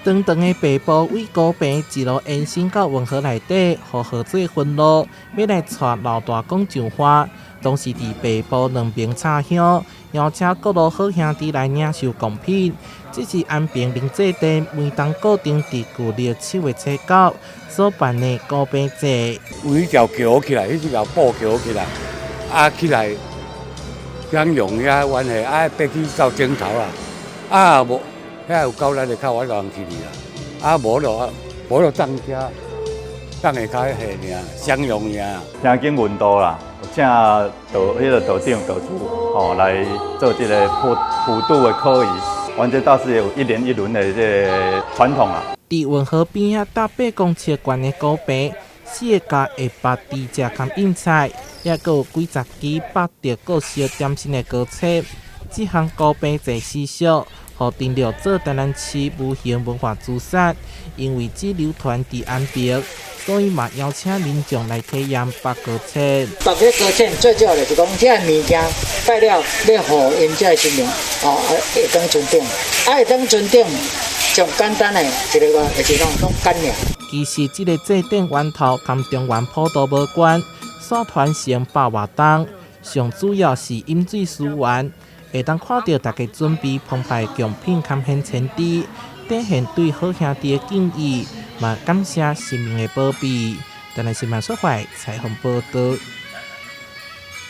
長長的白布對高坪一路延伸到運河內底，予河水分路，欲來帶老大公上岸。當時佇白布兩邊插香，邀請各路好兄弟來領受貢品。這是安平靈祭殿每冬固定佇舊曆7月初9所辦的高坪祭。有彼條橋起來，彼條布橋起來，啊起來，襄陽遐關係，啊爬去到頂頭啦，啊無。遐有夠力就較我人去啦，啊無就無就當車，當下較下爾，相用爾。聽講阮道啦，有請道彼个道長道主吼來做這个普渡的科儀，阮這倒是有一年一輪的這个傳統啦。佇運河邊仔搭8公尺懸的高坪，4个下百豬食兼印菜，抑閣有幾十支北特各式點心的糕冊。這項高坪祭習俗，予登錄做台南市無形文化資產。因為只流傳佇安平，所以嘛邀請民眾來體驗包糕冊。包這糕冊最主要就是講，這个物件拜了，欲予𪜶這个神明，哦，啊會當尊頂，啊會當尊頂，上簡單的一个話，就是講攏感應。其實這个祭典源頭佮中原普渡無關，煞傳承百外冬，上主要是飲水思源。會當看著大家準備澎湃貢品，堪獻天地，展現對好兄弟的敬意，嘛感謝神明的保庇。台南新聞說懷採訪報導。